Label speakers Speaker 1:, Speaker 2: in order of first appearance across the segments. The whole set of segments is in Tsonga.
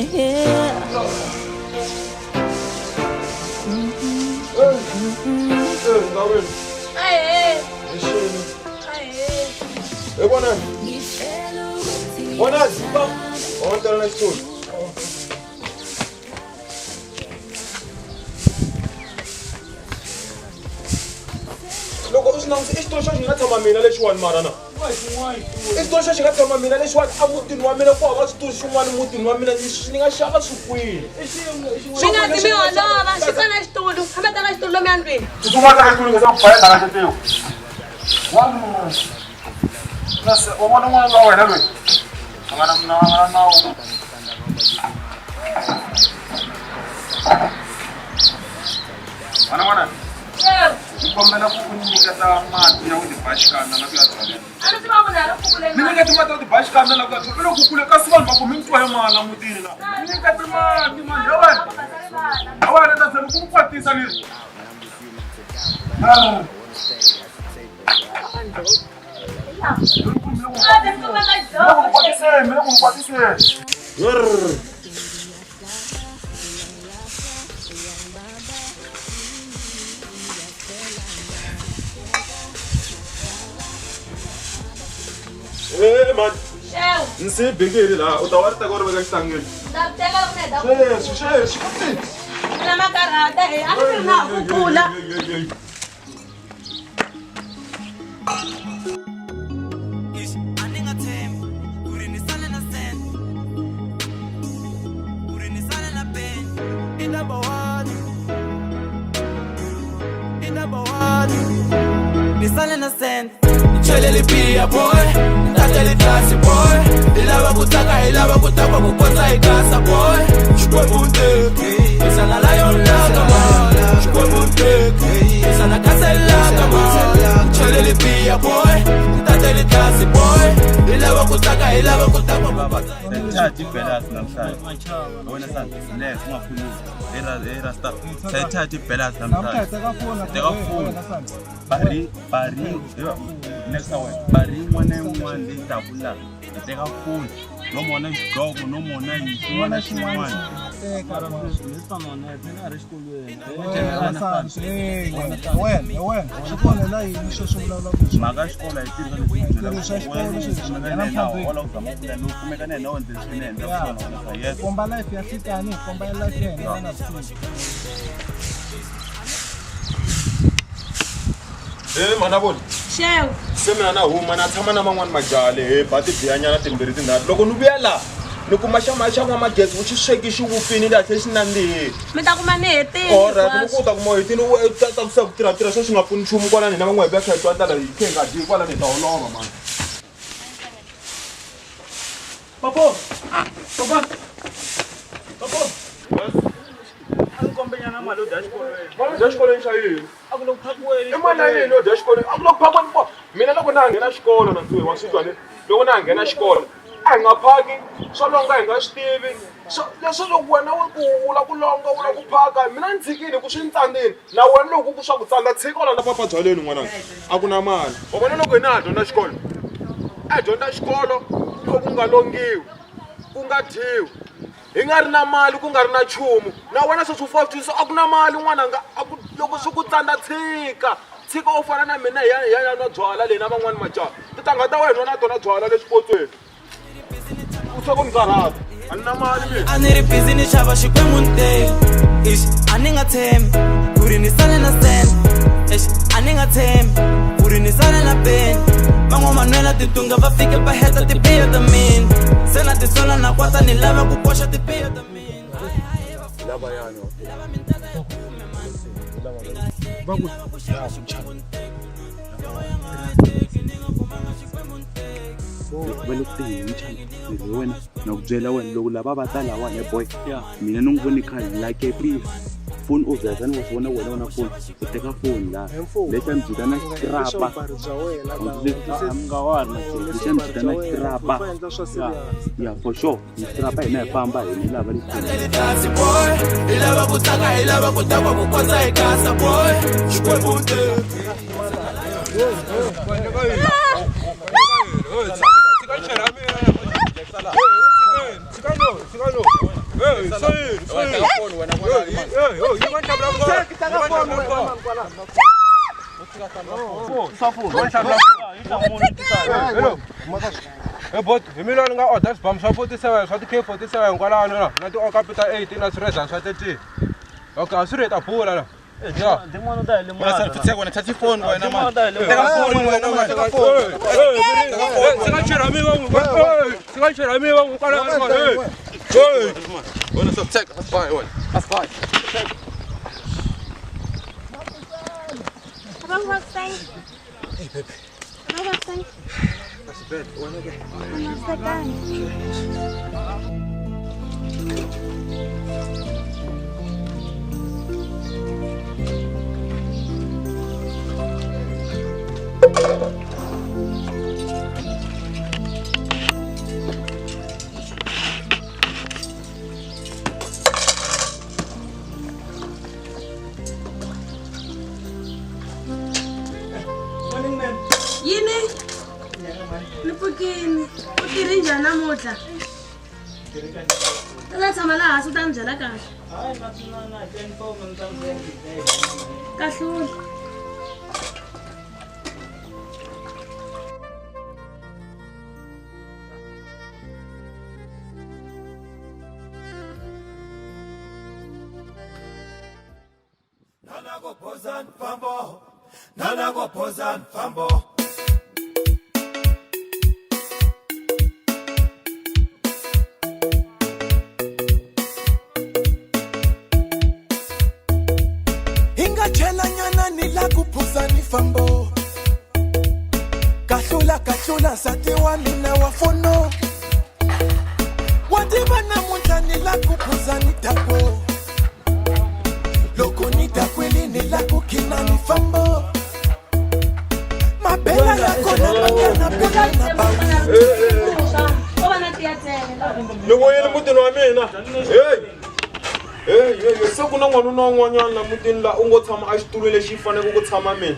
Speaker 1: Hey, bonani. Bonani, ba. Wantala na xitulu. Loko u swi langutisa i xitulu xa xi nga tshama mina lexiwani mara na. I xitulu xa xi nga tshama mina lexiwani emutini wa mina ku hava xitulu xin'wana mutini wa mina ni nga xava swi kwini.
Speaker 2: Swi nga zi mi holova xi kona xitulu famba teka xitulu lomuya ndlwini.
Speaker 1: Tsutsuma teka xitulu nga se ku faya ndala xitiwu. Wa na se wa vona n'wana wa wena loyi a nga na a nga na nawu. N'wana n'wana ni kombela ku u nyiketa mati ya ku tiba xikandza na ku ya byaleni. Ni nyiketi mati ya ku tiba xikandza na ku ya byaleni. Loko kule kasi vanhu va ku mi twa hi mala mutini la. Ni nyiketi mati mani ya wena. Ya wena ta ze ni ku kwatisa ni. Ah. Hey man. Nsi bikiri la u ta wa ri teka u ri veka xitangeni. Sweswi sweswi futhi.
Speaker 2: Mina makarhata he a ni ri na ku kula.
Speaker 3: Nisale na cent ni cheleli biya boy ni tateli tlasi boy hi lava ku tsaka hi lava ku dakwa ku kondza hi kasa boy xikwembu nteki isana lion laka man xikwembu nteki isana kaselaka man ni cheleli biya boy ni tateli tlasi boy hi lava ku tsaka hi lava ku dakwa ku kondza
Speaker 4: Sayithatha ibhelasi namhlanje. Wena sana, les ungakhulumi. Hey Rasta. Sayithatha ibhelasi namhlanje. Tekafuna. Bari bari next hour. Bari yin'wana na yin'wana leyi taka la. Hi teka foni. No mona xidloko, no mona yini, xin'wana na xin'wana. Mhaka ya xikolo a yi tirhi wala u zama ku vula no kumeka na yena u endle leswi yena endlaka swona yes
Speaker 5: komba life ya hlekani hi komba life ya hina na siku
Speaker 1: Hey mana vona.
Speaker 2: Xew.
Speaker 1: Se mina na huma na tshama na man'wani majaha le he ba tibiyanyana timbirhi tinharhu. Loko ni vuya la ni kuma xa xa n'wamagezi u xi sweki xi vupfini la tlhe xi nandzihile.
Speaker 2: Mi ta kuma ni hetile.
Speaker 1: Alright, loko u ta kuma u hetile u ta ta ku tirha tirha swo swi nga pfuni nchumu kwalani hina van'wana hi vuya kha hi twa ndlala hi khe hi nga dyi kwalani hi ta holova mani.
Speaker 6: Papo! Papa! Papo! A ni kombe nyana mali yo dya xikolweni.
Speaker 1: Mali yo dya xikolweni xa yini?
Speaker 6: A ku le ku phakiweni.
Speaker 1: I mali ya yini yo dya xikolweni? A ku le ku phakiweni po. Mina loko na ha nghena xikolo na ntsuri wa swi twa ne? Loko na ha nghena xikolo a hi nga phaki swo longa hi nga swi tivi. Swo leswi loko wena u ku u lava ku longa u lava ku phaka mina ni tshikile hi ku swi ni tsandzile. Na wena loko ku swa ku tsandza tshika u landza papa byaleni n'wananga. A ku na mali. Wa vona loko hina ha dyondza xikolo a hi dyondza xikolo ku kha ku nga longiwi ku nga dyiwi hi nga ri na mali ku nga ri na nchumu na wena sweswi u fanele u twisisa a ku na mali n'wananga a ku loko swi ku tsandza tshika tshika u fana na mina hi ya hi ya nwa byalwa leyi na van'wani majaha tintangha ta wena na tona byalwa le xipotsweni u tshika ku ni karhata a ni na mali mina
Speaker 3: a ni ri busy ni xava xikwembu ni tele ix a ni nga tshembi ku ri ni sale na cent ix a ni nga tshembi ku ri ni sale na peni van'wana nwela titunga va fike va heta tibiyo ta mina se na tisola na kwata ni lava ku koxa tibiyo ta mina
Speaker 1: lavayani
Speaker 5: va ku
Speaker 4: va le ku teni mchana hi wena na ku byela wena loko lava va ta lawani he boy mina ni n'wi voni khale la kepile foni obvious a ni wa swi vona wena u na foni u teka foni la lexa ni byita na xitrapa lexa ni byita na xitrapa ya for sure ni xitrapa hina hi famba hina lava le
Speaker 3: hi lava ku tsaka hi lava ku dakwa ku kondza hi kasa boy xikwembu
Speaker 4: Wena teka foni wena kwalano man.
Speaker 1: He bot hi mina ni nga order swibamu swa 47 swa ti-K47 kwalano na na ti-okapi ta 8 na swirezani swa 13. Okay, a swi ri hi ta bula la. Ya.
Speaker 6: Tin'wana ta hi
Speaker 4: Wena
Speaker 6: limata.
Speaker 4: sani futhi wena thatha ifoni wena man.
Speaker 6: Tin'wana ta hi
Speaker 4: Teka
Speaker 6: limata.
Speaker 4: foni wena man. Teka foni.
Speaker 1: Swi nga chela mi va n'wi kwalano. Hey. Hey.
Speaker 4: Wena so take asifai wena. Asifai.
Speaker 2: Yini? Ni pfukini. U tirhi njhani namuntlha? Ta ta tshama laha hansi u ta ni byela kahle. Kahlula.
Speaker 3: Hi nga chelanyana ni la ku phuza ni fambo kahlula kahlula nsati wa mina wa fono wa tiva namuntlha ni la ku phuza ni dako loko ni dakwini ni la ku khina ni fambo mabela ya kona ma nga na bela na bawu
Speaker 2: Ko va na tiya ntsena.
Speaker 1: Ni vuyile mutini wa mina. Hey. Hey, hey, hey, se ku na n'wanuna un'wanyana la mutini la u ngo tshama exitulwini lexi faneleke ku tshama mina.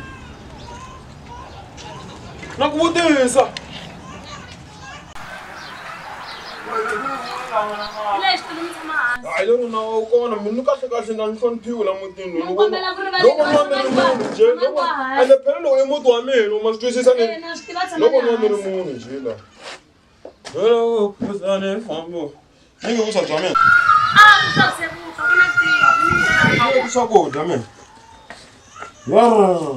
Speaker 1: Na ku vutisa.
Speaker 2: Hi le xitulu mi tshama hansi.
Speaker 1: Hayi lero na u kona mina ni kahle kahle nga ni hloniphiwi la mutini lowu.
Speaker 2: Ni kombela ku rivaleriwa,
Speaker 1: Loko ni wa mi ri munhu njhe,
Speaker 2: tshama
Speaker 1: loko
Speaker 2: hansi.
Speaker 1: ende phela lowu i muti wa mina u ma swi twisisa ni.
Speaker 2: Eh, na swi tiva tshama
Speaker 1: Loko ni wa mi ri
Speaker 2: hansi.
Speaker 1: munhu njhe la. Hello, phuzane fambo. Ni nge vuswa bya mina.
Speaker 2: Ah, vuswa byi se vupfa, ku na tiya.
Speaker 1: Ni nge swakudya mina. Yarr.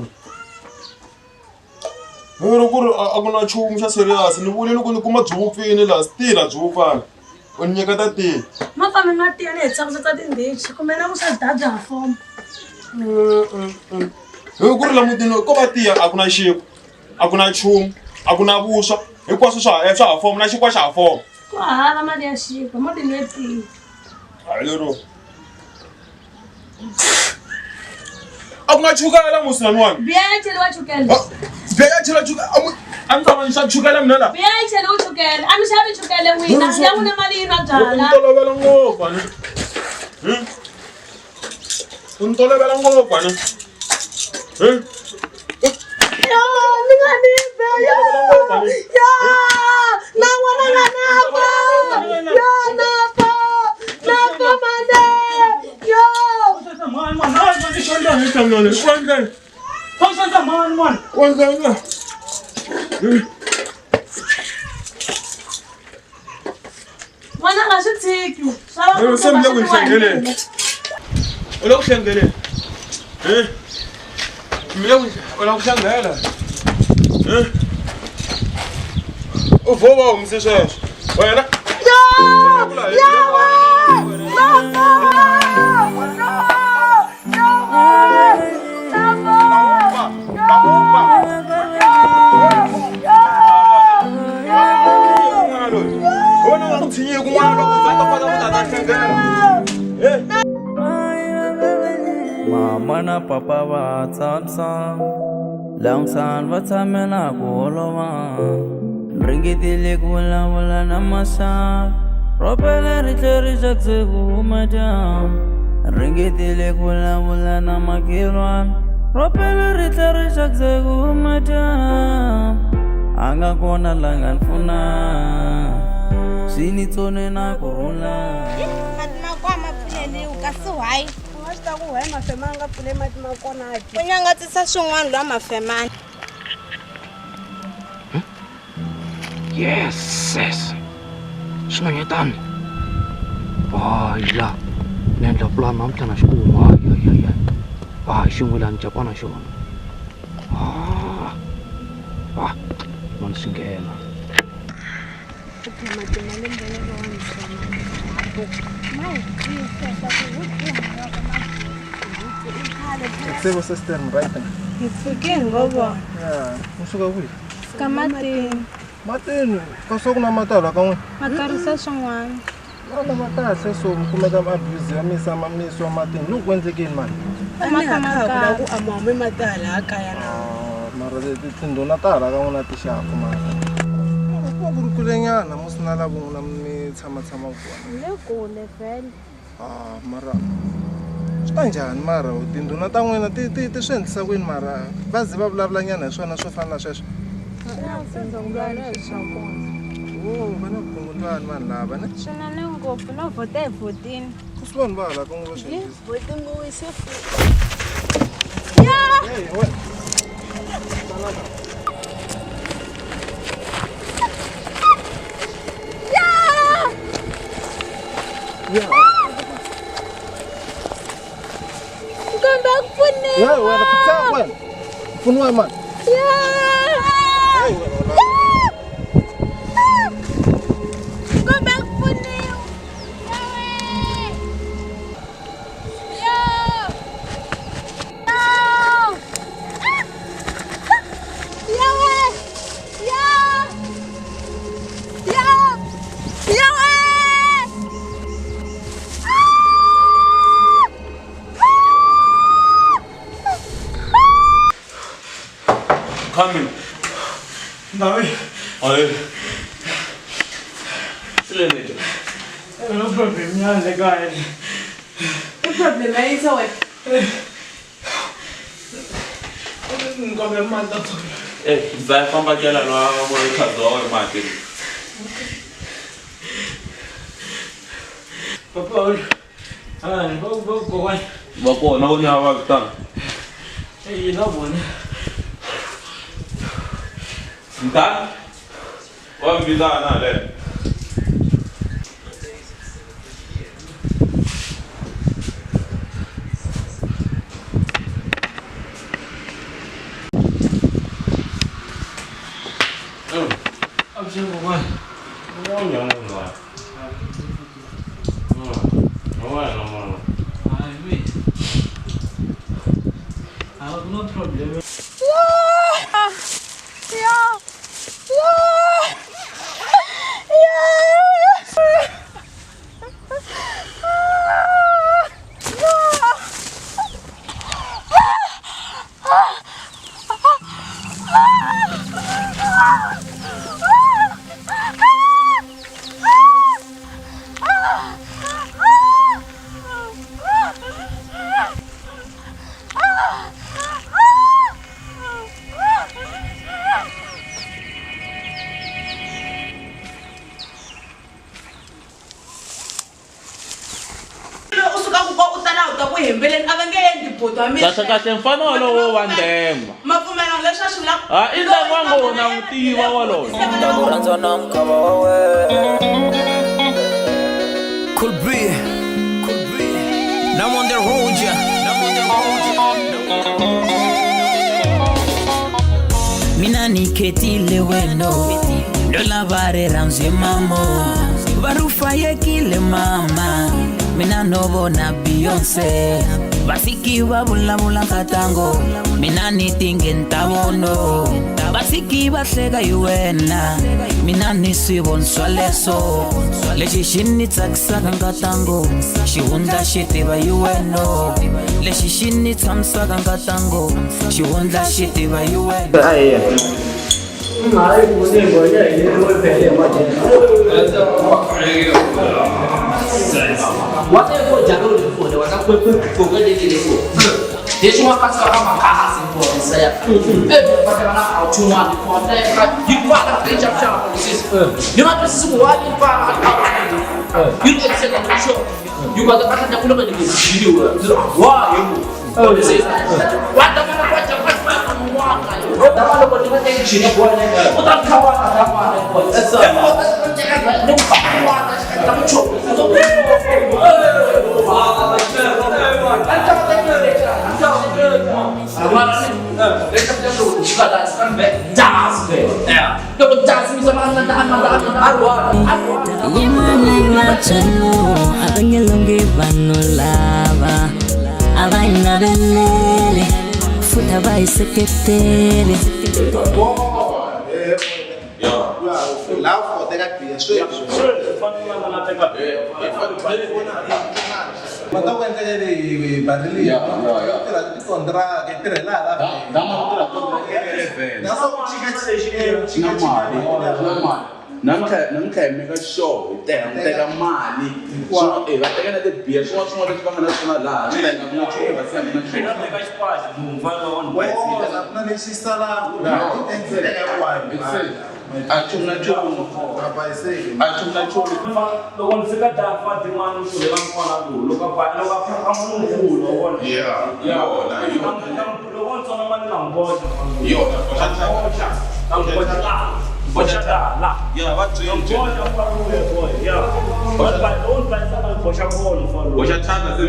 Speaker 1: Ni ri ku ri a ku na nchumu xa serious ni vule loko ni kuma byi vupfini laha still a byi vupfanga. U ni nyiketa tiya.
Speaker 2: Mo famba mi nwa tiya ni hetisa ku sweka tindhichi kumbe na vuswa byi ta bya ha foma.
Speaker 1: Hi ku ri la mutini ko va tiya a ku na xinkwa, a ku na nchumu, a ku na vuswa, hinkwaswo swa ha foma na xinkwa xa ha foma.
Speaker 2: Ku hava mali ya xinkwa mo ti nwe tiya.
Speaker 1: Hayi lero. A ku na chukela musi laniwani.
Speaker 2: Biya ya cheriwa chukele.
Speaker 1: Biya ya chela chukela a ni tshama ni xava chukela mina la.
Speaker 2: Biya ya cheriwa chukele. A mi xavi chukele n'wina. Ya n'wina mali yi nwa
Speaker 1: U
Speaker 2: byala.
Speaker 1: ni tolovela ngopfu ani. U ni tolovela ngopfu ani.
Speaker 2: Yo, mi nga ni be. Yo. Yo. Na n'wana nga na fa. Yo na fa. Na fa mane. Yo. N'wana a nga swi tshiki. Swa va
Speaker 1: Yo, se mi le ku hi hlengeleni. U le ku hlengeleni. Mi le ku u la ku hlengela. U vo va humise sweswo. Wena.
Speaker 2: Yo! Yo! Na fa! Yo! Na fa!
Speaker 1: Wena u nga ku tshinyi kun'wana loko u ta kota ku ta ta hlengela.
Speaker 7: Mama na papa va tshamisa Langsan va tshamela ku holova Ringetile ku vulavula na maxaka Ropele ri tlhe ri xakise ku huma dyambu Ringetile ku vulavula na makhelwani Ropele ri tlhe ri xakise ku huma dyambu A nga kona la nga ni pfuna Swi ni tsone na ku rhula
Speaker 8: Mati ma Kasi why?
Speaker 2: U nga swi ta ku why mafemani nga pfule mati ma kona
Speaker 8: ku nyangatsisa swin'wana lwa mafemani.
Speaker 9: Yes, yes. Swinhwanyetani. Hayi la. Ni endla pulani namuntlha na xi kuma. Hayi hayi hayi. Hayi xin'we la ni capa na xona. Ah. Ah. Mani swi nghena.
Speaker 5: Tsebo sister right?
Speaker 8: Hi pfukile ngo vona.
Speaker 5: Yeah, u suka kwihi?
Speaker 8: Ka matini.
Speaker 5: Matini, ka swa ku na mati hala ka n'wina?
Speaker 8: Ma karisa swin'wana.
Speaker 5: Mara ma kahle so mi kumeka abuse ya misa ma misiwa matini. Loko ku endlekeni mani?
Speaker 2: A ku a ma humi mati hala kaya na.
Speaker 5: Mara tindhuna ta hala ka n'wina ti xaku mara. Ku va ku ri kulenyana mo swi na la vun'wina mi tshamatshama kona.
Speaker 8: Le kule vhele.
Speaker 5: Ah, mara swi ta njhani mara tindhuna ta n'wina ti ti ti swi endlisa ku yini mara va ze va vulavulanyana hi swona swo fana na sweswo? Oh, va na vukungundwani vanhu lava ne?
Speaker 8: Swinene ngopfu no vhota hi vhotini.
Speaker 5: Ku swi vanhu va hala ka n'wina va swi endlisa.
Speaker 8: Vhoti ngowise
Speaker 5: Hey, wena. Yeah.
Speaker 8: Nkomba ku pfuniwa.
Speaker 5: Hey, wena pizza wena. Pfuniwa mani?
Speaker 8: Yeah.
Speaker 5: Hey, wena.
Speaker 8: Nkomba ku pfuniwa.
Speaker 4: Coming.
Speaker 6: Nawe.
Speaker 4: Ayi. Silele.
Speaker 6: No problem nyana le kaya.
Speaker 2: I problem ayisa wena.
Speaker 6: Ngikombe mali lapho.
Speaker 4: Eh, ngizayifamba kela lwa mo ichazayo manje.
Speaker 6: Papa, ah, go go go on.
Speaker 4: Va kona u nya va vitana.
Speaker 6: Eh, na vona.
Speaker 4: Mntana? Wa vitana le.
Speaker 6: No problem.
Speaker 4: Kahle kahle mfana wolowo wa ndengwa.
Speaker 2: Mapfumelo leswi a swi vulaka.
Speaker 4: Ah, i ndengwa ngo na n'wi tiva wolowo.
Speaker 7: Rhandza na mkhava wa wena.
Speaker 3: Could be, could be. Now I'm on the road, yeah. Now I'm on the road, yeah.
Speaker 7: Mina nikhetile wena lola va rirhandzu mamo va rufayekile mama mina no vona Beyonce va fiki va vulavula nkatango mina ni tingeni ta vono va fiki va hleka hi wena mina ni swi voni swa leswo lexi xi ni tsakisaka nkatango xihundla xi tiva hi wena lexi xi ni tshamisaka nkatango xihundla xi tiva hi wena.
Speaker 9: You got the ku loko ni ku wa hi ku wa ta va wa ta va wa ta va loko ni nga teki xina bwana u ta kha wa ta va ni ku wa ta ku cho
Speaker 4: Namhla hi meka sure hi teka mali swin'wana va teka na tibiya swin'wana swin'wana leswi va nga na swona laha swi ta hi nga ku na nchumu va siya na nchumu a nchumu na nchumu a nchumu na nchumu
Speaker 6: loko ni fika ta fa tin'wana ku lela n'wana lowu loko a loko a fa munhu nkulu wa vona loko ni tsona mali na n'wi boxa
Speaker 4: yona
Speaker 6: na n'wi boxa boxa tala
Speaker 4: ya va cince
Speaker 6: boxa faluya boy ya loko ni bayisa na boxa kona faluya
Speaker 4: boxa thyaka se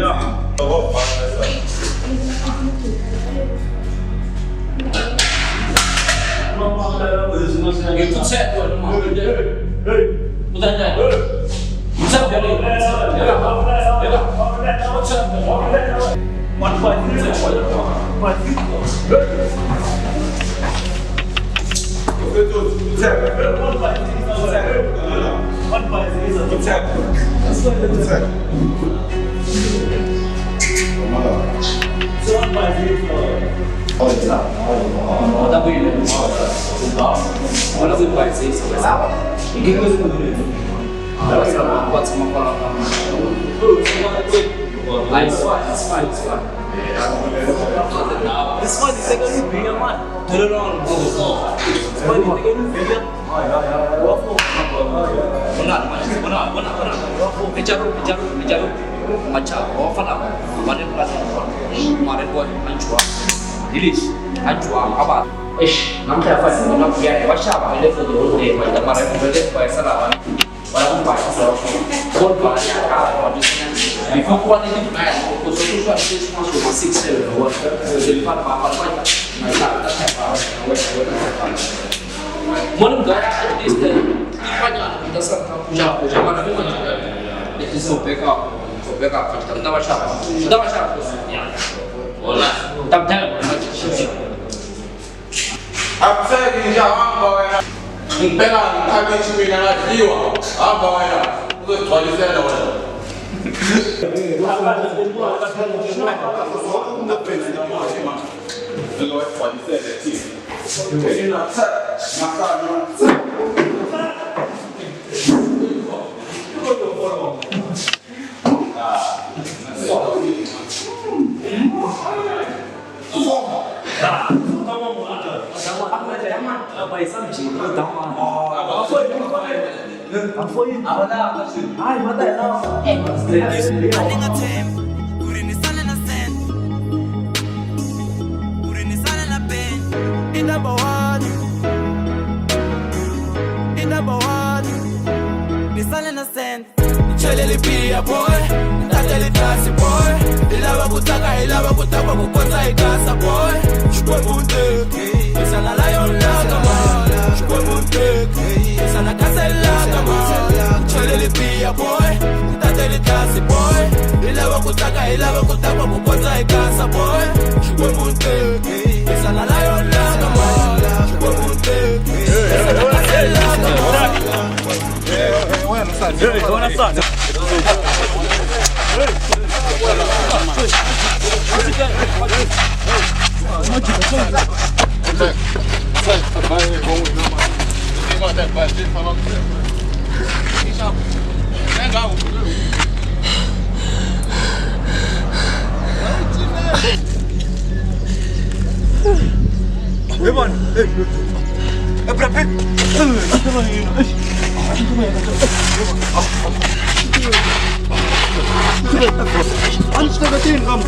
Speaker 10: A ni swi hleketini kambe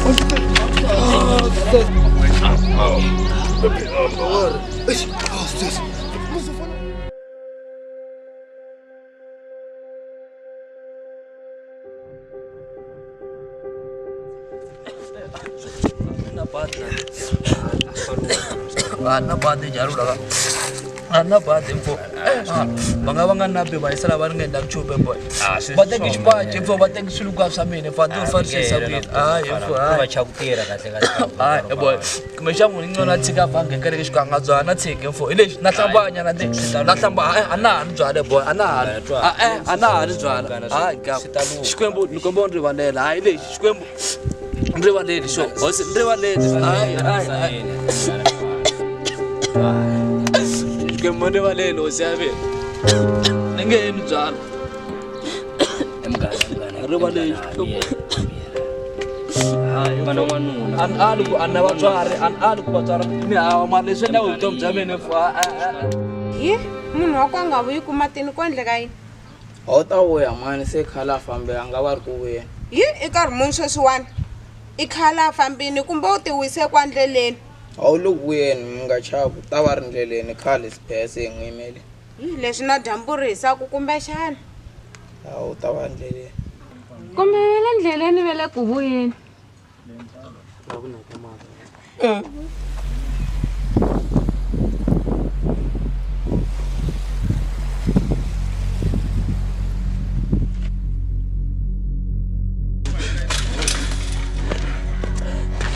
Speaker 10: a ni
Speaker 7: Na badi jarura na badi mfo va nga va nga nabi va yisela va ri nga endla nchumu boy va teki xipaci mfo va teki swiluka swa mina fa ti farisisa kwini hayi mfo
Speaker 11: va cha ku tirha kahle kahle
Speaker 7: hayi boy kumbexana ni ngcono a tshika bangi kereke xikanga byala tshike mfo hi lexi na hlambanya na ti na hlamba a na ha ni byale boy a na ha a na ha ni byala hayi ka xikwembu ni komba u ni rivalela hayi lexi xikwembu ni rivaleli xo hosi ni rivaleli hayi hayi xikwembu ni rivaleli hosi ya mina ni nge he ni byala rivaleli xikwembu a ni ali ku a ni na vatswari a ni ali ku vatswari ni hava mara leswi endlaka vutomi bya mina fo
Speaker 8: Yi, munhu wa ku a nga vuyi ku matini ku endleka yini?
Speaker 12: A wu ta vuya mhani se khale a fambe a nga va ri ku vuyeni.
Speaker 8: Yi, i karhi muni sweswiwani? I khale a fambini kumbe u ti wise kwa ndleleni?
Speaker 12: A wu le ku vuyeni mi nga chavi u ta va ri ndleleni khale se hi n'wi yimele.
Speaker 8: Yi, leswi na dyambu ri hisaku kumbexana.
Speaker 12: A wu ta va ndleleni.
Speaker 8: Kumbe ve le ndleleni ve le ku vuyeni.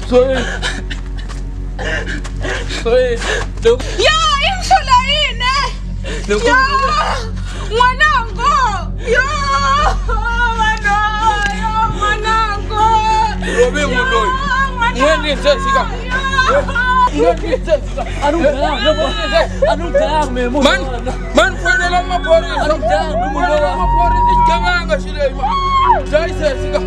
Speaker 7: Sorry. Sorry.
Speaker 8: Yo, i mhlola yini? Yo, n'wanangu. Yo, n'wana, yo, n'wanangu.
Speaker 10: Robi munhu loyi. N'weni sesika. Man, man fonela maphorisa. Fonela maphorisa i xigevenga xi leyi ma. Dlayi sesika.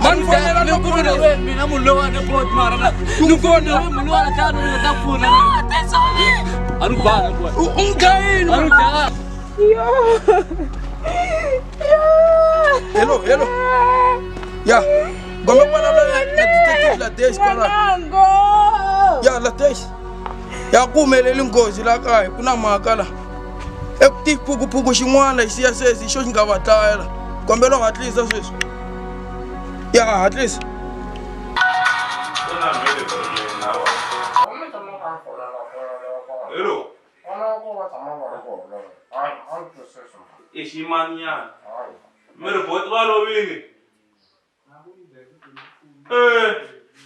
Speaker 10: Man fonela maphorisa.
Speaker 7: Mina munhu lowa ni bot mara na. Ni fonela munhu lowa ta ni ta pfuna. A ni banga boy.
Speaker 10: U n'wi dlayini.
Speaker 7: A ni dlaya.
Speaker 8: Yo. Yo.
Speaker 10: Hello, hello. Ya. Ngombe ku vulavula na detective Latesh kwala. Ya Latesh. Ya ku humelele nghozi la kaya ku na mhaka la. Eku xin'wana xi siya sesi xo xi nga va dlayela. Kombela u hatlisa sweswi. Ya hatlisa.
Speaker 4: Hello. I ximanyana. Mi ri boti va lovile.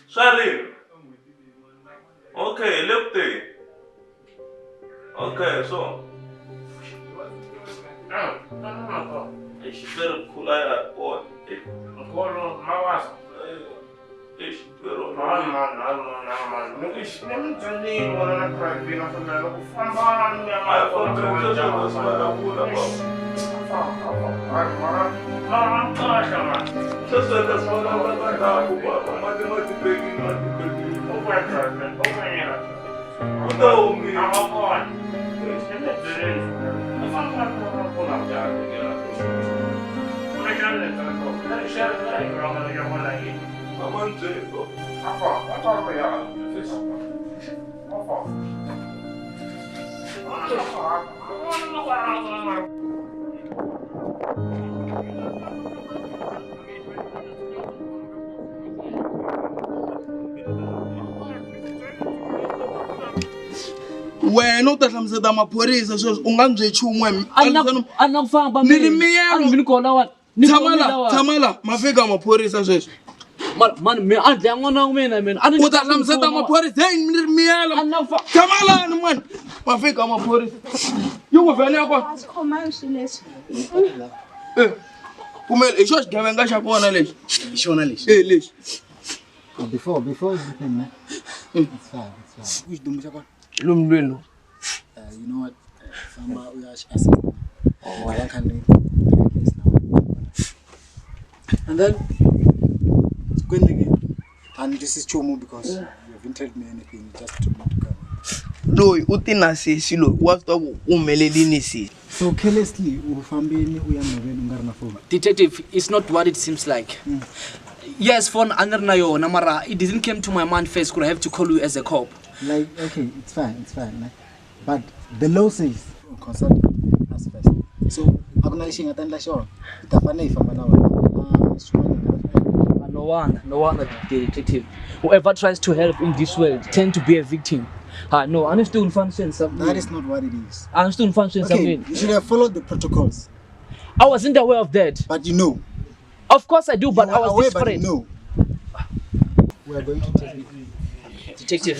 Speaker 4: Swa rini? Okay, le ku teni. Okay, so. Xipero khula ya kona.
Speaker 13: Nkolo mawasa.
Speaker 4: Xipero.
Speaker 13: Ni mi byelile wena na driving naswona loko famba ni ya
Speaker 10: Wena u ta hlamusela maphorisa sweswi u nga ni bye nchumu
Speaker 9: A na ku famba
Speaker 10: ni ri miyelo
Speaker 9: ni kona wa
Speaker 10: tshama la tshama la ma fika maphorisa sweswi
Speaker 9: mani mi a dlaya n'wana wa mina mina
Speaker 10: u ta hlamusela maphorisa hey ni ri miyelo tshama lani mani ma fika maphorisa yi ku vhele ya kona
Speaker 8: A swi khomangi swilo leswi.
Speaker 10: pfumela hi xo xigevenga xa kona lexi
Speaker 14: hi xona lexi
Speaker 10: e lexi
Speaker 14: Before everything, man. It's fine, it's fine. Xidumbu xa kona.
Speaker 10: Lomu lweni lowu.
Speaker 14: You know what? Famba u ya xi assist. Oh, I can case now. And then kwendlekeni. And this is Chomo because you haven't told me anything. You just told me to come.
Speaker 10: Loyi u ti na sesi loyi wa swi tiva ku ku humelelini sesi.
Speaker 14: So carelessly u fambini u ya nhoveni u nga ri na phone.
Speaker 9: Detective, it's not what it seems like. Yes, phone a ni ri na yona mara it didn't came to my mind first ku I have to call you as a cop.
Speaker 14: Like okay, it's fine, it's fine. Like, but the law says consult us first. So a ku na lexi hi nga ta endla xona. Hi ta fanele hi famba na wena. Ah, swin'wana
Speaker 9: No wonder, no wonder, detective. Whoever tries to help in this world tend to be a victim. Ah, no, a ni swi tivi ni fanele swi endlisa ku
Speaker 14: That is not what it is.
Speaker 9: A ni swi tivi ni fanele swi endlisa
Speaker 14: Okay,
Speaker 9: ku yini.
Speaker 14: you should have followed the protocols.
Speaker 9: I wasn't aware of that.
Speaker 14: But you know.
Speaker 9: Of course I do, but
Speaker 14: You
Speaker 9: I
Speaker 14: are
Speaker 9: was
Speaker 14: aware, but you
Speaker 9: desperate.
Speaker 14: know. We are going to take you.
Speaker 9: Detective,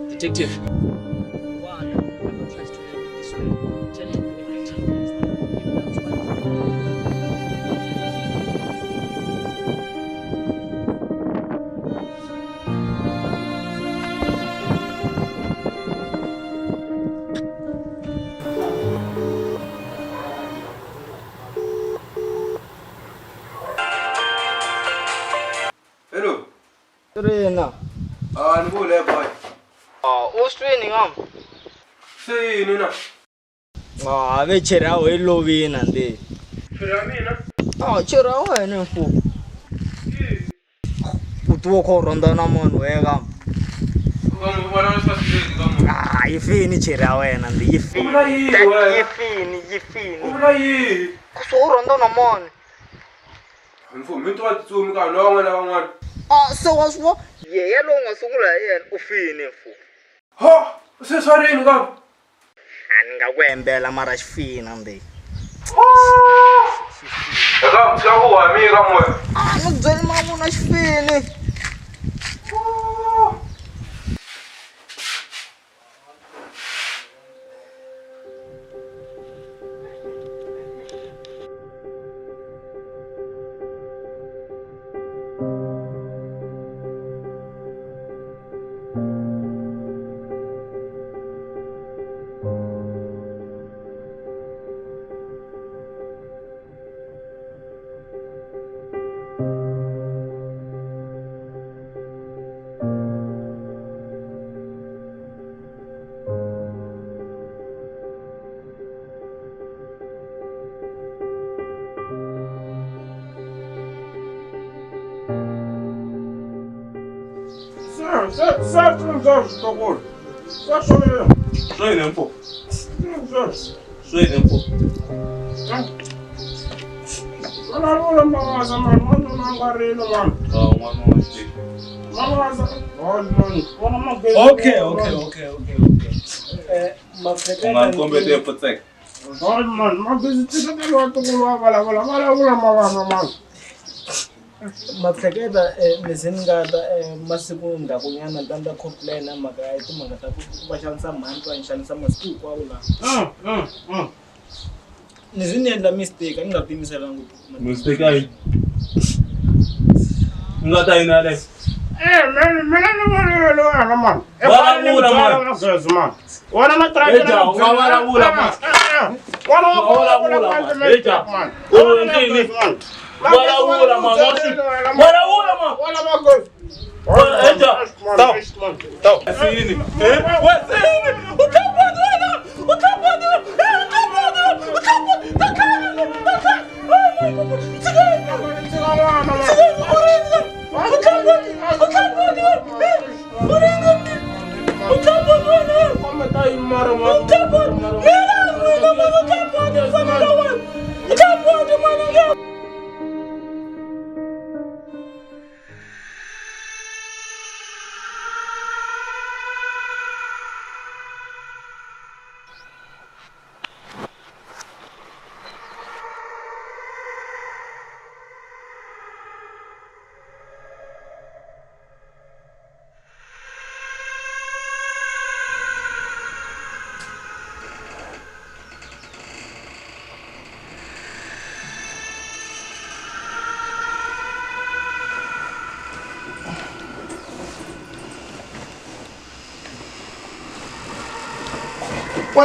Speaker 9: detective. One, whoever tries to help in this world tend to be a victim. If that's what
Speaker 4: Hello.
Speaker 12: Rina.
Speaker 4: Ah, ni ku le boy.
Speaker 12: Ah, u swi twini ngam?
Speaker 4: Se yini na?
Speaker 12: Ah, ve cheri ya wena yi lovini ande.
Speaker 13: Cheri ya mina?
Speaker 12: Ah, cheri ya wena mfo. U tiva u kha u rhandza na munhu we kam. Ah, yi fini cheri ya wena ndi yi fini.
Speaker 4: U vula yini wena?
Speaker 12: Yi fini, yi fini.
Speaker 4: U vula yini?
Speaker 12: So u rhandza na mani?
Speaker 4: Mfo, mi twa titsumi ka lowa n'wana van'wana.
Speaker 12: Ah, se wa swi vona? Yena lowu nga sungula hi yena u fini mfo.
Speaker 4: Ho, se swa rini kam?
Speaker 12: A ni nga ku hembela mara xi fini ndi.
Speaker 4: Eka swa ku wa mi ka moya.
Speaker 12: Ah, ni ku byeli mavunwa xi fini.
Speaker 4: Swa yini mfo? Swa yini mfo?
Speaker 13: Vulavula mavaza mani, n'wanuna a nga rili mani.
Speaker 4: Ah, n'wana wa xi.
Speaker 13: Mavaza, hayi mani, vona magezi.
Speaker 6: Okay, okay, okay, okay, okay.
Speaker 4: U nga ni kombeti pfutseka.
Speaker 13: Hayi mani, magezi tshiketeriwa ntukulu wa vulavula, vulavula mavaza mani.
Speaker 6: Mahleketa lexi ni nga ta masiku ndzhakunyana ni ta ni ta complain mhaka ya timhaka ta ku va xanisa mhani va ni xanisa masiku hinkwawo laha. Ni ze ni endla mistake a ni nga tiyimiselanga ku
Speaker 4: Mistake ayi. U nga ta yini yaleyo?
Speaker 13: Eh, mina ni vonile wena mani.
Speaker 4: Vulavula mani.
Speaker 13: Magezi mani. Wena na track
Speaker 4: Eja, u nga vulavula mani.
Speaker 13: Wena wa
Speaker 4: Vulavula mani. Eja. U endlini? Vulavula mani. Vulavula mani.
Speaker 13: Wena magezi.
Speaker 4: Eja. Stop. Stop. Sini. Eh? We sini. U tlhapati wena. U tlhapati. U tlhapati. U tlhapati.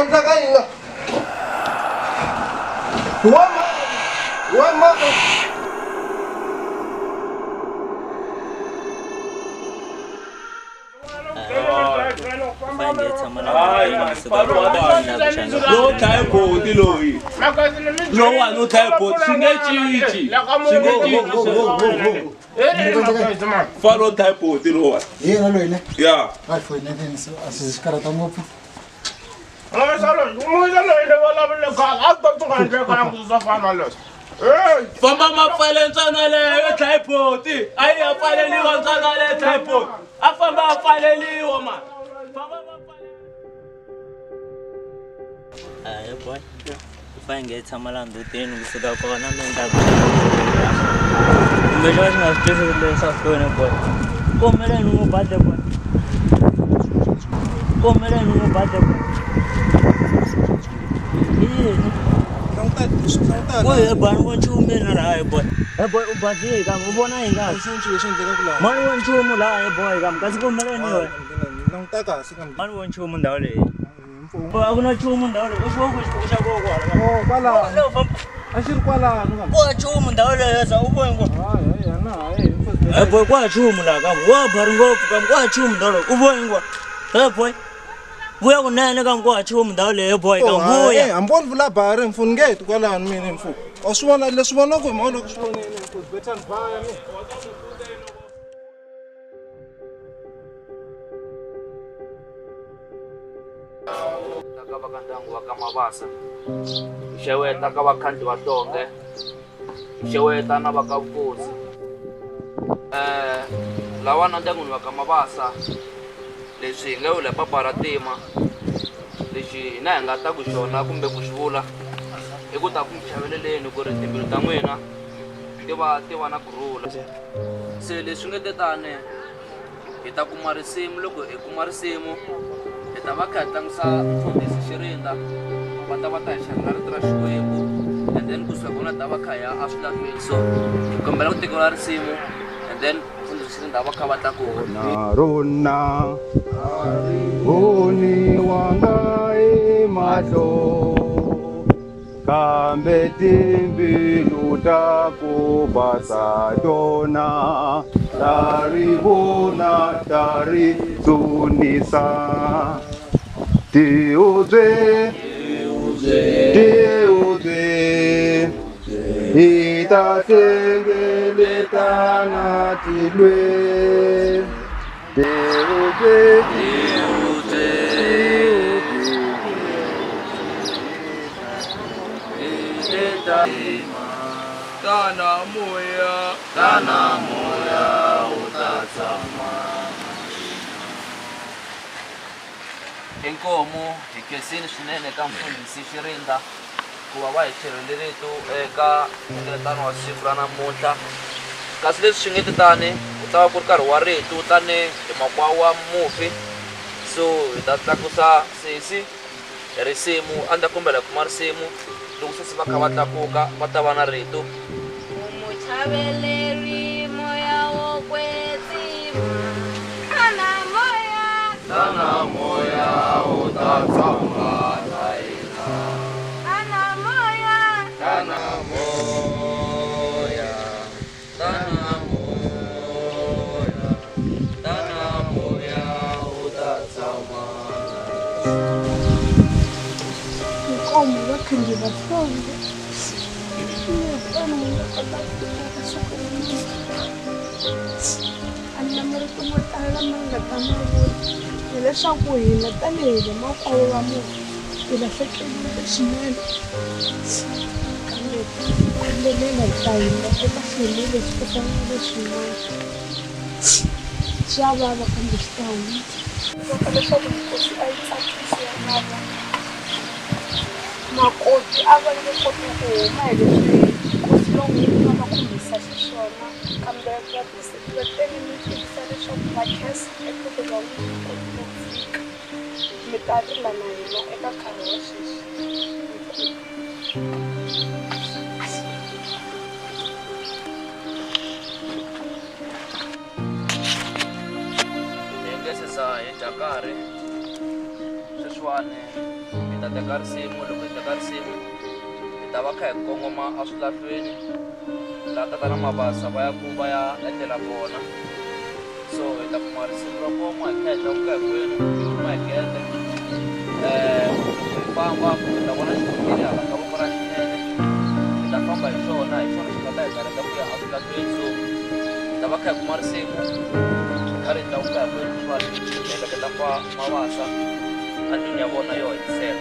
Speaker 5: Endlaka yini la? Wa ma wa ma
Speaker 7: tshama na kusuka kona.
Speaker 11: Lowo dlaya boti loyi lowani u dlaya boti swi nge cinci swi nge cinci falo u dlaya boti lowani
Speaker 14: hi yena loyi ne
Speaker 11: ya
Speaker 14: hayi foyini a swi swi karhata ngopfu
Speaker 11: Famba ma pfale ntswana leyo dlayiboti a yi ya pfaleliwa ntswana leyo dlayiboti a famba a pfaleliwa mani.
Speaker 7: Hayi boy, u fanele nge tshama laha ndhutini kusuka kona mi endla kumbe xo xi nga swi twisisi leswaku wena boy kombeleni n'wi bade boy kombeleni n'wi bade boy yini boy ni vo nchumu mina laha he boy he boy u badile kambe u vona yi nga mani vo nchumu laha he boy kambe kasi kombeleni wena mani vo nchumu ndhawu leyi a ku na nchumu ndhawu leyi u xi ku xa koko
Speaker 5: kwalano a xi ri kwalano
Speaker 7: kwa nchumu ndhawu leyi sa u voni ku he boy kwa nchumu laha kambe wa bari ngopfu kambe kwa nchumu ndhawu leyi u voni ku he boy vuya kunene kambe kwa nchumu ndhawu leyi boy kambe vuya
Speaker 5: hambi wo ni vula bari mfu ni nge ti kwalano mina mfu wa swi vona leswi vonaka hi mhaka loko swi vonile mfu better ni baya mina.
Speaker 9: Ka va ka ndyangu wa ka Mabasa hi xeweta ka vakhandli va Hlonge hi xeweta na va ka Vukosi lawani ndyangwini wa ka Mabasa leswi hi nga wela hi papa ra tima lexi hina hi nga ta ku xona kumbe ku xi vula i ku ta ku mi chaveleleni ku ri timbilu ta n'wina ti va ti va na kurhula se leswi nge te tani hi ta kuma risimu loko hi kuma risimu hi ta va kha hi tlangisa mfundhisi Xirinda va ta va ta hi xavela rito ra Xikwembu and then kusuka kona hi ta va kha hi ya eswilahlweni so hi kombela ku tekeriwa risimu and then mfundhisi Xirinda va kha va tlakuka.
Speaker 15: Na rona voniwanga hi mahlo kambe timbilu ta ku basa tona ta ri vona ta ri dzunisa tiubye tiubye hi ta hlengeletana tilweni tiubye
Speaker 10: Tana moya, tana moya, u ta tshama.
Speaker 9: Inkomu hi khensile swinene ka mfundhisi Xirinda ku va va hi tlherile rito eka nhlengeletano wa siku ra namuntlha kasi leswi swi nge ti tani ku ta va ku ri nkarhi wa rito tani hi makwavo wa mufi so hi ta tlakusa sesi hi risimu a ni ta kombela hi kuma risimu loko sesi va kha va tlakuka va ta va na rito.
Speaker 16: Muchaveleri moya wo kwetsima tana moya
Speaker 10: Tana moya u ta tshama na hina
Speaker 16: tana moya
Speaker 10: Tana moya Tana moya Tana moya u ta tshama
Speaker 2: Inkomo vakhandli va hlonge vanhu va kota ku leswaku a ni na marito mo tala lama ni nga ta ma vula hileswaku hina tanihi vamakwavo va mufi hi lahlekeriwile swinene kambe khongelela hi ta hina eka xiyimo lexi ku fana na leswin'wana swa vava kambe swi ta hundza. Loko leswaku nkosi a yi tsakisi ya lava makoti a va nge koti ku huma hi leswi nkosi lowukulu va va khumbisa xiswona kambe va va tele mi tivisa leswaku va khensa eka ku va n'wi kotile ku fika mi ta rila na hina eka nkarhi wa sweswi.
Speaker 9: Hi nge se za hi dya nkarhi sweswiwani hi ta teka risimu loko hi teka risimu hi ta va kha hi kongoma eswilahlweni laha tatana Mabasa va ya ku va ya etlela kona so hi ta kuma risimu ra koma hi kha hi tlakuka hinkwenu hi huma hi gede. Loko hi famba mi ta vona xikontiri hala ka voko ra xinene, hi ta famba hi xona, hi xona xi nga ta hi gareka ku ya eswitarateni. So hi ta va kha hi kuma risimu hi karhi hi tlakuka hi ku leswiwani hi heleketa fa Mabasa endlwini ya vona yo hetisela.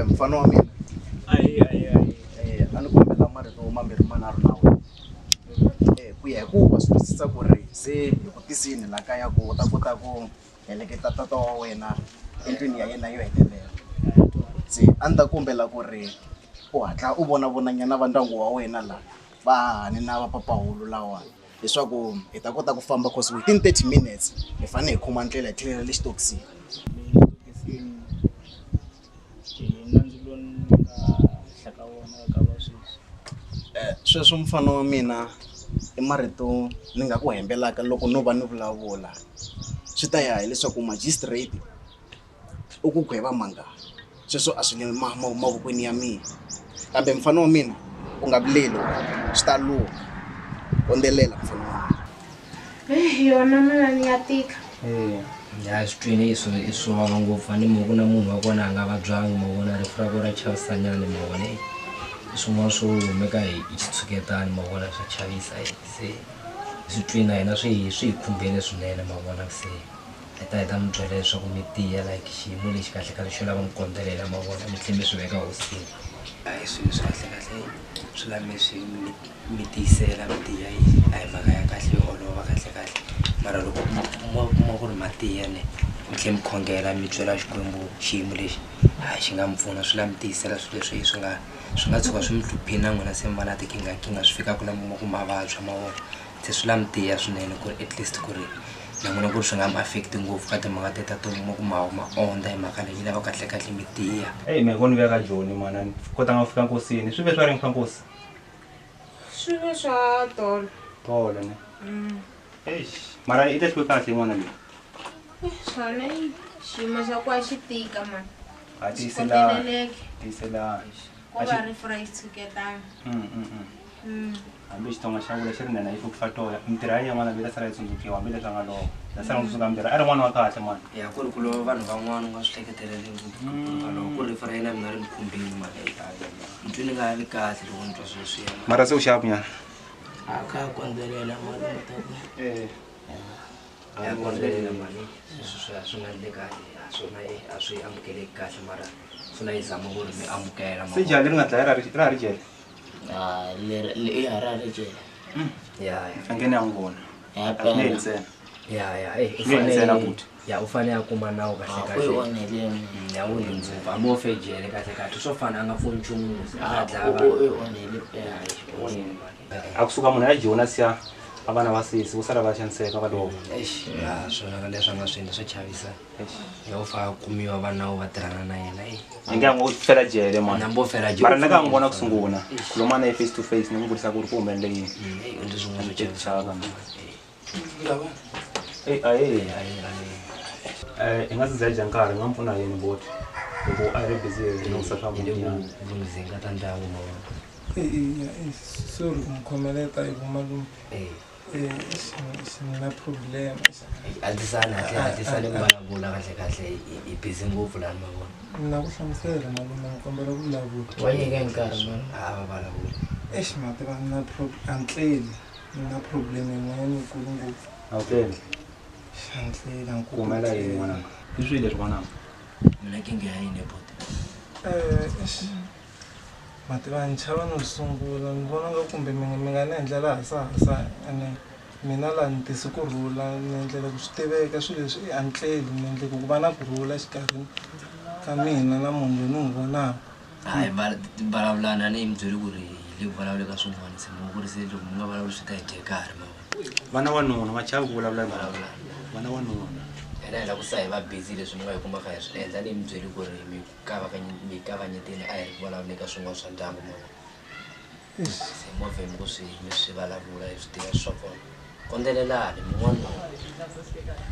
Speaker 14: Mfana wa mina a ni kombela marito mambirhi manharhu na wena ku ya hi ku wa swi twisisa ku ri se hi ku tisini la kaya ku u ta kota ku heleketa tata wa wena endlwini ya yena yo hetelela se a ni ta kombela ku ri u hatla u vona vonanyana va ndyangu wa wena la va hahani na va papahulu lawani leswaku hi ta kota ku famba cause within 30 minutes hi fanele hi khoma ndlela hi tlhelela le xitokisini. Sweswo mfana wa mina i marito ni nga ku hembelaka loko no va ni vulavula swi ta ya hileswaku magistrate u ku gweva mangani sweswo a swi le mavokweni ya mina kambe mfana wa mina u nga vileli swi ta lungha kondzelela mfana wa mina.
Speaker 16: Yona manani ya tika.
Speaker 17: Ya swi twile i swo i swo vava ngopfu a ni mo ku na munhu wa kona a nga vabyangi ma vona rifu ra kona ra chavisanyana ma vona i swin'wana swo humeka hi xitshuketani ma vona swa chavisa se swi twile na hina swi swi hi khumbile swinene ma vona se hi ta hi ta mi byela leswaku mi tiya like xiyimo lexi kahle kahle xo lava mi kondzelela ma vona mi tlhela mi swi veka hosini a hi swilo swa kahle kahle swi lava mi swi mi tiyisela mi tiya a hi mhaka ya kahle yo olova kahle kahle mara loko mo kuma ku ri ma tiya ne mi tlhela mi khongela mi byela Xikwembu xiyimo lexi hayi xi nga mi pfuna swi lava mi tiyisela swilo leswi swi nga swi nga tshuka swi mi hluphile na n'wina se mi va na tinkinghankingha swi fikaka la mi kuma ku ma vabya ma vona se swi lava mi tiya swinene ku ri at least ku ri na n'wina ku ri swi nga mi affect ngopfu ka timhaka teta to kuma ku ma ma ondza hi mhaka leyi yi lava kahle kahle mi tiya.
Speaker 18: Eyi mehe ko ni vuya ka Joni mhani a ni kotanga ku fika nkosini swi ve swa rini swa nkosi?
Speaker 16: Swi ve swa tolo.
Speaker 18: Tolo ne? Eish mara i tekiwe kahle n'wana loyi.
Speaker 16: Swona xiyimo xa ku a xi tika mani.
Speaker 18: A tiyiselani tiyiselani.
Speaker 16: Ko va rifu ra xitshuketana.
Speaker 18: Hambi Xitsonga xa vula xi ri nhenha yi fe ku fa toya mintirho ya yena n'wana loyi yi ta sala yi tsundzukiwa hambileswi a nga lova yi ta sala yi tsundzuka mintirho a ri n'wana wa kahle mani.
Speaker 17: Ya ku ri ku lova vanhu van'wana u nga swi hleketeleli ku loko ku ri rifu ra yena mina ri ni khumbile mhaka yi ni twe ni nga vi kahle loko ni twa sweswiya.
Speaker 18: Mara se u xapu nyana.
Speaker 17: A ka ha kondzelela mani u ta ku a ya kondzelela mani sweswo swi swi nga endleka swona a swi amukeleki kahle mara swi la yi zama ku ri mi amukela.
Speaker 18: Se jaha leri nga dlaya ra ra ha ri jele?
Speaker 17: Ah, leri le ya ra ri jele. Ya ya.
Speaker 18: A nge ni ya n'wi vona.
Speaker 17: Ya
Speaker 18: A swi nge ntsena.
Speaker 17: Ya ya eh
Speaker 18: Swi nge ntsena buti.
Speaker 17: Ya u fanele a kuma nawu kahle
Speaker 12: Ah,
Speaker 17: kahle.
Speaker 12: u yi onhele yona.
Speaker 17: Ya u onhe ngopfu hambi o fe jele kahle kahle swo fana a nga pfuni nchumu musi a nga dlaya
Speaker 12: U
Speaker 17: vanhu.
Speaker 12: yi onhele
Speaker 17: Ya u onhile mali.
Speaker 18: A kusuka munhu a ya Joni a siya a vana va sesi vo sala va xaniseka va lova.
Speaker 17: Eish ya swona leswi a nga swi endla swa chavisa. Ya u fa a kumiwa va nawu va tirhana na yena eh.
Speaker 18: Ni nge ngo fela jele mani.
Speaker 17: Nambo fela jele.
Speaker 18: Mara ni ka n'wi vona ku sungula. Khuluma na ye face to face ni n'wi vutisa ku ri ku humelele yini.
Speaker 17: Ey u endle swin'wana swo chavisa.
Speaker 18: Chava. Ey aye. Eh i nga si za hi dya nkarhi ni nga mi pfuna hi yini boti? Hi ku a ri busy hi lunghisa swa
Speaker 17: Hi le
Speaker 18: muti nyana.
Speaker 17: ku lunghiseni ka ta ndyangu ma vona.
Speaker 5: Sorry ku mi khomeleta hi ku malume. Ni na problem.
Speaker 17: Hatlisani hatli hatlisani ku vulavula kahle kahle hi busy ngopfu lani ma vona.
Speaker 5: Ni na ku hlamusela malume ni kombela ku vulavula.
Speaker 17: Wa nyika nkarhi man. A va vulavuli.
Speaker 5: Eish ma tiva ni na a ni tleli. Ni na problem yin'wanyana yikulu ngopfu.
Speaker 18: A wu tleli?
Speaker 5: A ni tleli a ni koti ku
Speaker 18: Kumela yini
Speaker 5: tlela.
Speaker 18: n'wananga? I swihi leswi n'wananga?
Speaker 17: Mina nkingha ya yini buti?
Speaker 5: Eish ma tiva ni chava no sungula ni vona nga kumbe mi mi nga ni endlela hasahasa ene mina laha ni tisi kurhula ni endlela ku swi tiveka swilo leswi a ni tleli ni endle ku ku va na kurhula exikarhini ka mina na munhu loyi ni n'wi vonaka.
Speaker 17: Hayi vulavulani a ni mi byeli ku ri hi le ku vulavuleni ka swin'wana se mo ku ri se loko mi nga vulavuli swi ta hi dya nkarhi ma vona.
Speaker 18: Vana wanuna va chavi ku vulavula hi mhaka. Vana wanuna.
Speaker 17: Hina hi lava ku sa hi va busy leswi mi nga hi kuma kha hi swi endla ni mi byeli ku ri mi mi kavanyeteni a hi ri ku vulavuleni ka swin'wana swa ndyangu ma vona. Se movha mi ku swi mi swi vulavula hi swi tiva swa kona. Kondzelelani mi n'wanuna.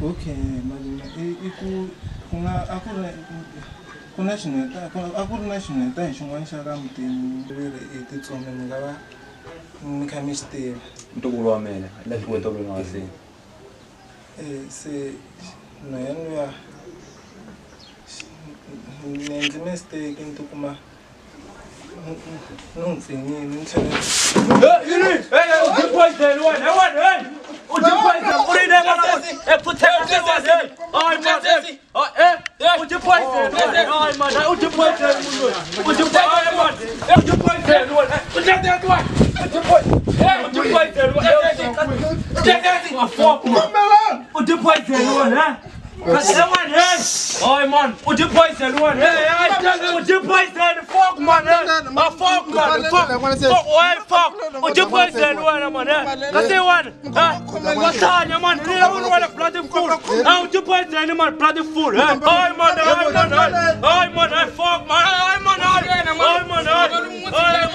Speaker 5: Okay malume i ku ku na a ku ri ku na xinhweta a ku ri na xinhweta hi xin'wana xa la mutini ve ri i titsonga mi nga va mi kha mi xi tiva.
Speaker 18: Ntukulu wa mina la xikweta loyi nga se.
Speaker 5: Se nhwanyana luya ni endle mistake ni tikuma ni n'wi pfinyile ni tlhela.
Speaker 11: U poison wena, wena, hey! U poison, u ri neka na e protect hey! Ay man, hey! Eh, u poison wena, ay man, u poison munhu. U poison man, u poison wena. U poison wena. U poison. Hey, u poison wena. U poison wena. Hey, hey. Ay man, u poison wena. Hey, hey. U poison, fuck man. Ah fuck man, fuck. Fuck, hey, fuck. U poison wena man. Kasi wena. Wahlanya man, ni la wena bloody fool. Ah, u poison man, bloody fool. Hey, ay man, ay man, ay. Ay man, ay fuck man. Ay man, ay. Ay man, ay. Ay,